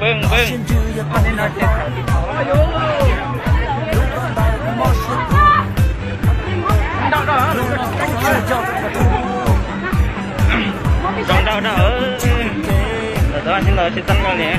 Npej npej. Zoo nraug nraug, lawv tau sib ntaus sib txeeb no li.